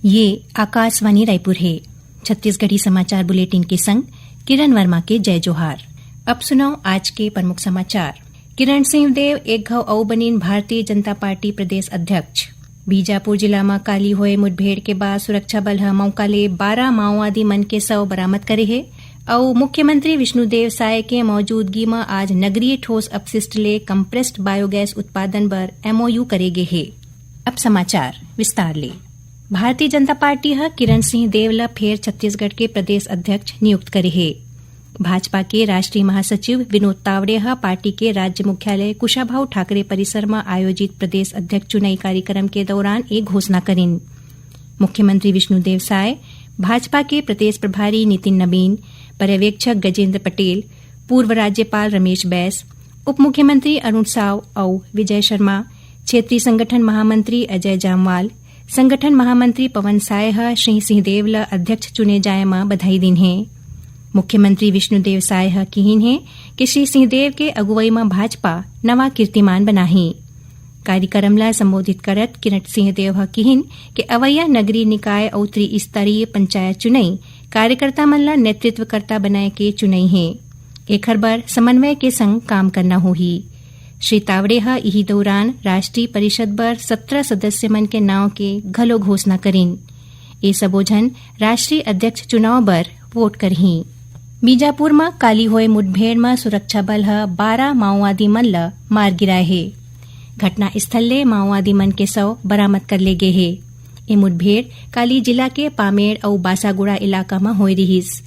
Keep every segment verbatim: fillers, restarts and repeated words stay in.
ये आकाशवाणी रायपुर हे। छत्तीसगढ़ी समाचार बुलेटिन के संग किरण वर्मा के जय जोहार। अब सुनव आज के प्रमुख समाचार। किरण सिंह देव एक घव अउ बनिन भारतीय जनता पार्टी प्रदेश अध्यक्ष। बीजापुर जिला म काली होए मुठभेड़ के बाद सुरक्षा बल ह मौका ले बारह माओवादी मन के शव बरामद करे हे। अउ मुख्यमंत्री विष्णुदेव साय के मौजूदगी म आज नगरीय ठोस अपशिष्ट ले कंप्रेस्ड बायोगैस उत्पादन बर एमओयू करे गे हे। अब समाचार विस्तार ले। भारतीय जनता पार्टी ह किरण सिंह देव ल फेर छत्तीसगढ़ के प्रदेश अध्यक्ष नियुक्त करे हे। भाजपा के राष्ट्रीय महासचिव विनोद तावड़े ह पार्टी के राज्य मुख्यालय कुशाभाऊ ठाकरे परिसर म आयोजित प्रदेश अध्यक्ष चुनई कार्यक्रम के दौरान ए घोषणा करिन। मुख्यमंत्री विष्णुदेव साय, भाजपा के प्रदेश प्रभारी नितिन नबीन, पर्यवेक्षक गजेंद्र पटेल, पूर्व राज्यपाल रमेश बैस, उप मुख्यमंत्री अरुण साव अउ विजय शर्मा, क्षेत्रीय संगठन महामंत्री अजय जामवाल, संगठन महामंत्री पवन साय ह श्री सिंहदेव ल अध्यक्ष चुने जाय म बधाई दीन हे। मुख्यमंत्री विष्णुदेव साय ह किहीन हे कि श्री सिंहदेव के अगुवई म भाजपा नवा कीर्तिमान बनाही। कार्यक्रम ल संबोधित करत किरण सिंहदेव ह किहीन कि अवइया नगरीय निकाय अउ त्रिस्तरीय पंचायत चुनई कार्यकर्ता मन ल नेतृत्वकर्ता बनाय के चुनई हे। एखर बर समन्वय के संग काम करना होही। श्री तावड़े ह इही दौरान राष्ट्रीय परिषद बर सत्रह सदस्य मन के नांव के घलो घोषणा करिन। ए सबो झन राष्ट्रीय अध्यक्ष चुनाव बर वोट करही। बीजापुर म काली होए मुठभेड़ म सुरक्षा बल ह बारह माओवादी मन ल मार गिराए हे। घटनास्थल ले माओवादी मन के शव बरामद कर ले गे हे। ए मुठभेड़ काली जिला के पामेड़ अउ बासागुड़ा इलाका म होए रिहिस।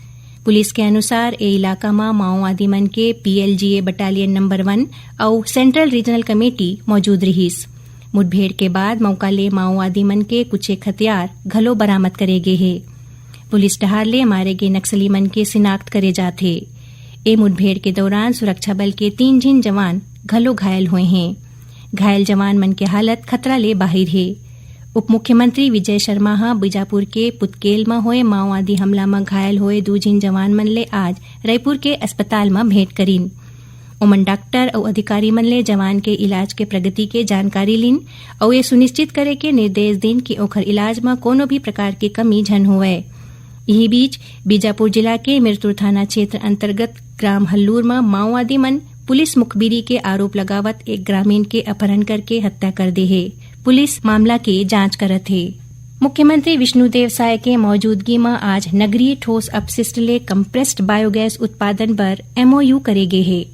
पुलिस के अनुसार, ए इलाका म माओवादी मन के पीएलजीए बटालियन नंबर वन अउ सेंट्रल रीजनल कमेटी मौजूद रिहिस। मुठभेड़ के बाद मौका ले माओवादी मन के कुछेक हथियार घलो बरामद करे गे हे। पुलिस डहार ले मारे गे नक्सली मन के शिनाख्त करे जात हे। ए मुठभेड़ के दौरान सुरक्षा बल के तीन झिन जवान घलो घायल होए हें। घायल जवान मन के हालत खतरा ले बाहिर हे। उप मुख्यमंत्री विजय शर्मा ह बीजापुर के पुतकेल म होए माओवादी हमला म घायल होए दू झिन जवान मन ले आज रायपुर के अस्पताल म भेंट करिन। ओमन डॉक्टर अउ अधिकारी मन ले जवान के इलाज के प्रगति के जानकारी लीन अउ ये सुनिश्चित करे के निर्देश दीन कि ओखर इलाज म कोनो भी प्रकार के कमी झन होवय। इही बीच, बीजापुर जिला के मिरतुर थाना क्षेत्र अंतर्गत ग्राम हल्लूर म माओवादी मन पुलिस मुखबिरी के आरोप लगावत एक ग्रामीण के अपहरण करके हत्या कर दे हे। पुलिस मामला के जांच करत हे। मुख्यमंत्री विष्णुदेव साय के मौजूदगी म आज नगरीय ठोस अपशिष्ट ले कंप्रेस्ड बायोगैस उत्पादन बर एमओयू करे गे हे।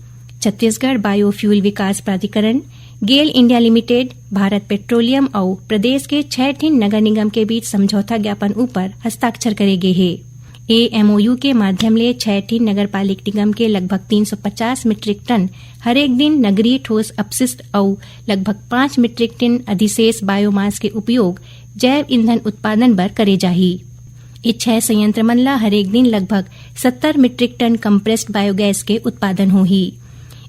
छत्तीसगढ़ बायोफ्यूल विकास प्राधिकरण, गेल इंडिया लिमिटेड, भारत पेट्रोलियम अउ प्रदेश के छह ठिन नगर निगम के बीच समझौता ज्ञापन ऊपर हस्ताक्षर करे गे हे। ए एमओयू के माध्यम ले छह ठिन नगर पालिक निगम के लगभग तीन सौ पचास मीट्रिक टन हरेक दिन नगरीय ठोस अपशिष्ट अउ लगभग पाँच मीट्रिक टन अधिशेष बायोमास के उपयोग जैव ईंधन उत्पादन बर करे जाही। ए छह संयंत्र मन ल हरेक दिन लगभग सत्तर मीट्रिक टन कंप्रेस्ड बायोगैस के उत्पादन होही।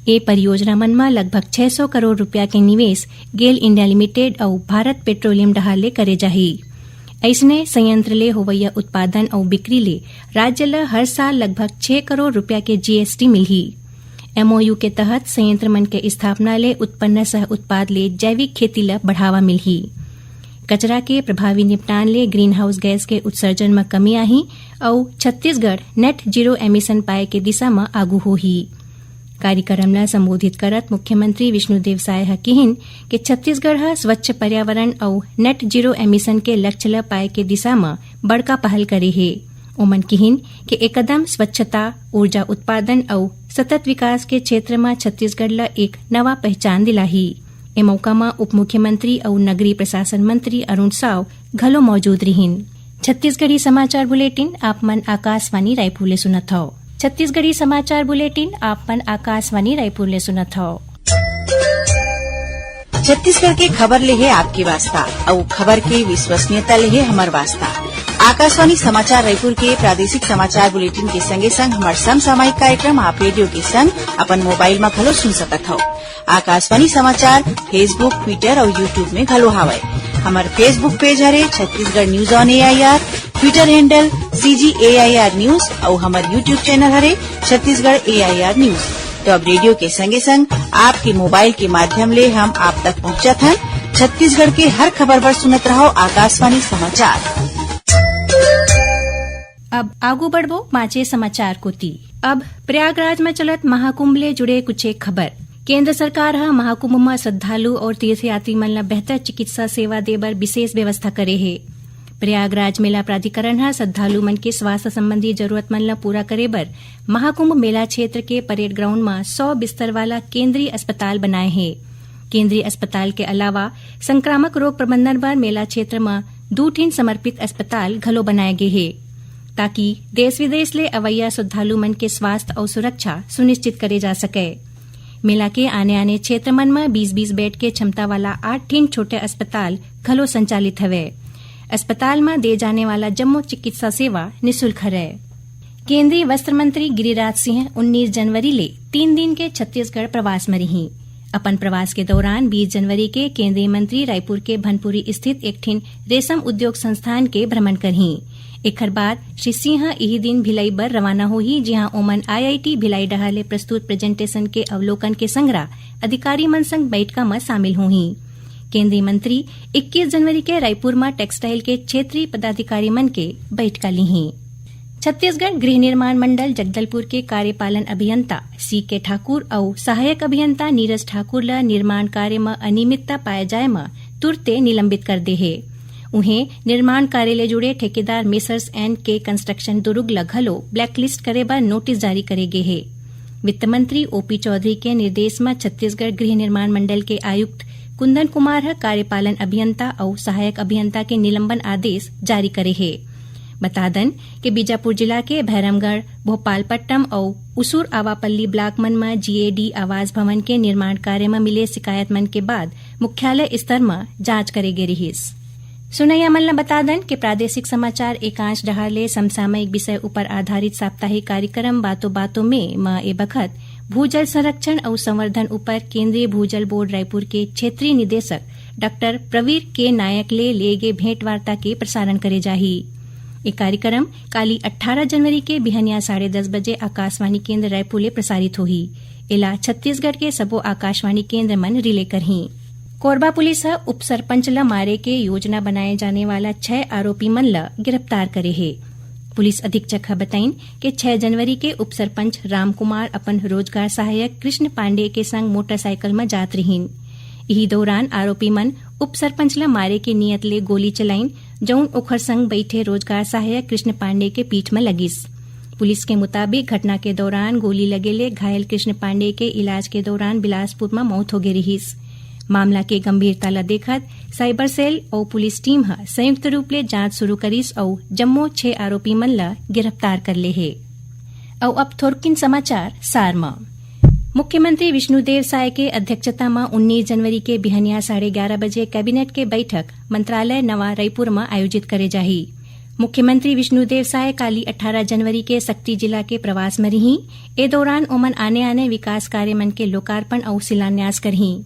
ए परियोजना मन म लगभग छह सौ करोड़ रुपया के निवेश गेल इंडिया लिमिटेड अउ भारत पेट्रोलियम डहार ले करे जाही। अइसने संयंत्र ले होवइया उत्पादन अउ बिक्री ले राज्य ल हर साल लगभग छह करोड़ रुपया के जीएसटी मिलही। एमओयू के तहत संयंत्र मन के स्थापना ले उत्पन्न सह उत्पाद ले जैविक खेती ल बढ़ावा मिलही। कचरा के प्रभावी निपटान ले ग्रीन हाउस गैस के उत्सर्जन म कमी आही अउ छत्तीसगढ़ नेट जीरो एमिशन पाए के दिशा म आगू होही। कार्यक्रम ल संबोधित करत मुख्यमंत्री विष्णुदेव साय ह किहिन कि छत्तीसगढ़ ह स्वच्छ पर्यावरण अउ नेट जीरो एमिशन के लक्ष्य ल पाए के दिशा म बड़का पहल करे हे। ओमन किहिन कि ए कदम स्वच्छता, ऊर्जा उत्पादन अउ सतत विकास के क्षेत्र म छत्तीसगढ़ ल एक नवा पहचान दिलाही। ए मौका म उप मुख्यमंत्री अउ नगरीय प्रशासन मंत्री अरुण साव घलो मौजूद रिहिन। छत्तीसगढ़ी समाचार बुलेटिन आप मन आकाशवाणी रायपुर ले सुनत हव। छत्तीसगढ़ी समाचार बुलेटिन आप मन आकाशवाणी रायपुर ले सुनत हव। छत्तीसगढ़ के खबर ले हे आपके वास्ता, अउ खबर के विश्वसनीयता ले हे हमर वास्ता। आकाशवाणी समाचार रायपुर के प्रादेशिक समाचार बुलेटिन के संगे संग हमर समसामयिक कार्यक्रम आप रेडियो के संग अपन मोबाइल म घलो सुन सकत हव। आकाशवाणी समाचार Facebook, Twitter अउ YouTube में घलो हावय। हमर Facebook पेज हरे Chhattisgarh news on AIR, Twitter handle CG AIR news अउ हमर YouTube चैनल हरे छत्तीसगढ़ एआईआर न्यूज। तो अब रेडियो के संगे संग आपके मोबाइल के माध्यम ले हम आप तक पहुंचत हन। छत्तीसगढ़ के हर खबर बर सुनत रहो आकाशवाणी समाचार। अब आगू बढ़बो बांचे समाचार कोति। अब प्रयागराज म चलत महाकुंभ ले जुड़े कुछ एक खबर। केंद्र सरकार ह महाकुंभ म श्रद्धालु अउ तीर्थयात्री मन ल बेहतर चिकित्सा सेवा दे बर विशेष व्यवस्था करे हे। प्रयागराज मेला प्राधिकरण ह श्रद्धालु मन के स्वास्थ्य संबंधी जरूरत मन ल पूरा करे बर महाकुंभ मेला क्षेत्र के परेड ग्राउंड म सौ बिस्तर वाला केंद्रीय अस्पताल बनाए हे। केंद्रीय अस्पताल के अलावा संक्रामक रोग प्रबंधन बर मेला क्षेत्र म दू ठिन समर्पित अस्पताल घलो बनाए गे हे, ताकि देश विदेश ले अवइया श्रद्धालु मन के स्वास्थ्य अउ सुरक्षा सुनिश्चित करे जा सके। मेला के आने-आने क्षेत्र मन म बीस बीस बेड के क्षमता वाला आठ ठिन छोटे अस्पताल घलो संचालित हवय। अस्पताल म दे जाने वाला जम्मो चिकित्सा सेवा निशुल्क हरय। केंद्रीय वस्त्र मंत्री गिरिराज सिंह उन्नीस जनवरी ले तीन दिन के छत्तीसगढ़ प्रवास म रही। अपन प्रवास के दौरान बीस जनवरी के केंद्रीय मंत्री रायपुर के भनपुरी स्थित एक ठिन रेशम उद्योग संस्थान के भ्रमण करही। एखर बाद श्री सिंह इही दिन भिलाई बर रवाना होही, जिहां ओमन आईआईटी भिलाई डहार ले प्रस्तुत प्रेजेंटेशन के अवलोकन के संगरा अधिकारी मन संग बैठका म शामिल होही। केंद्रीय मंत्री इक्कीस जनवरी के रायपुर म टेक्सटाइल के क्षेत्रीय पदाधिकारी मन के बैठका लीही। छत्तीसगढ़ गृह निर्माण मंडल जगदलपुर के कार्यपालन अभियंता सी के ठाकुर अउ सहायक अभियंता नीरज ठाकुर ल निर्माण कार्य म अनियमितता पाए जाए म तुरते निलंबित कर दे हे। उहें, निर्माण कार्य ले जुड़े ठेकेदार मेसर्स एंड के कंस्ट्रक्शन दुरुग ल घलो ब्लैकलिस्ट करे बर नोटिस जारी करे गे हे। वित्त मंत्री ओपी चौधरी के निर्देश म छत्तीसगढ़ गृह निर्माण मंडल के आयुक्त कुंदन कुमार ह कार्यपालन अभियंता अउ सहायक अभियंता के निलंबन आदेश जारी करे हे। बता दन के बीजापुर जिला के भैरमगढ़, भोपालपट्टम अउ उसूर आवापल्ली ब्लॉक मन म जीएडी आवास भवन के निर्माण कार्य म मिले शिकायत मन के बाद मुख्यालय स्तर म जांच करे गे रिहिस। सुनैया मन ल बता दन के प्रादेशिक समाचार एकांश डहार ले समसामयिक विषय ऊपर आधारित साप्ताहिक कार्यक्रम बातों बातों में म ए बखत भूजल संरक्षण अउ संवर्धन ऊपर केंद्रीय भूजल बोर्ड रायपुर के क्षेत्रीय निदेशक डॉक्टर प्रवीर के नायक ले ले गे भेंट वार्ता के प्रसारण करे जाही। ए कार्यक्रम काली अट्ठारह जनवरी के बिहनिया साढ़े दस बजे आकाशवाणी केंद्र रायपुर ले प्रसारित होही। एला छत्तीसगढ़ के सबो आकाशवाणी केंद्र मन रिले करही। कोरबा पुलिस ह उप सरपंच ल मारे के योजना बनाए जाने वाला छह आरोपी मन ल गिरफ्तार करे हे। पुलिस अधीक्षक ह बताइन के छह जनवरी के उप सरपंच रामकुमार अपन रोजगार सहायक कृष्ण पांडे के संग मोटरसाइकिल म जात रिहिन। इही दौरान आरोपी मन उप सरपंच ल मारे के नियत ले गोली चलाइन, जउन ओखर संग बइठे रोजगार सहायक कृष्ण पांडे के पीठ म लगिस। पुलिस के मुताबिक घटना के दौरान गोली लगे ले घायल कृष्ण पांडे के इलाज के दौरान बिलासपुर म मौत होगे रिहिस। मामला के गंभीरता ल देखत साइबर सेल अउ पुलिस टीम ह संयुक्त रूप ले जांच शुरू करिस अउ जम्मो छह आरोपी मन ल गिरफ्तार कर ले हे। अउ अब थोरकिन समाचार सार म। मुख्यमंत्री विष्णुदेव साय के अध्यक्षता म उन्नीस जनवरी के बिहनिया साढ़े ग्यारह बजे कैबिनेट के बैठक मंत्रालय नवा रायपुर म आयोजित करे जाही। मुख्यमंत्री विष्णुदेव साय काली अट्ठारह जनवरी के सक्ती जिला के प्रवास म रिही। ए दौरान ओमन आने-आने विकास कार्य मन के लोकार्पण अउ शिलान्यास करही।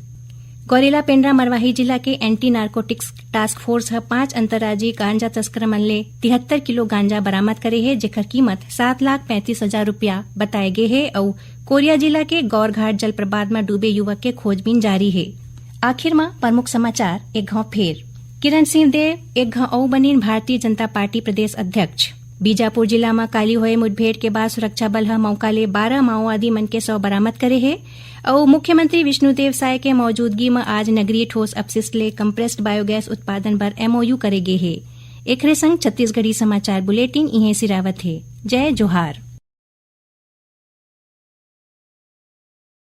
गौरेला पेंड्रा मरवाही जिला के एंटी नारकोटिक्स टास्क फोर्स ह पांच अंतर्राज्यीय गांजा तस्कर मन ले तिहत्तर किलो गांजा बरामद करे हे, जेकर कीमत सात लाख पैंतीस हजार रुपया बताए गे हे अउ कोरिया जिला के गौरघाट जलप्रपात म डूबे युवक के खोजबीन जारी हे। आखिर म प्रमुख समाचार एक घाव फेर। किरण सिंह देव एक घाव अउ बनिन भारतीय जनता पार्टी प्रदेश अध्यक्ष। बीजापुर जिला म काली होए मुठभेड़ के बाद सुरक्षा बल ह मौका ले बारह माओवादी मन के शव बरामद करे हे अउ मुख्यमंत्री विष्णुदेव साय के मौजूदगी म आज नगरीय ठोस अपशिष्ट ले कंप्रेस्ड बायोगैस उत्पादन बर एमओयू करे गे हे। एकरे संग छत्तीसगढ़ी समाचार बुलेटिन इहें सिरावत हे। जय जोहार।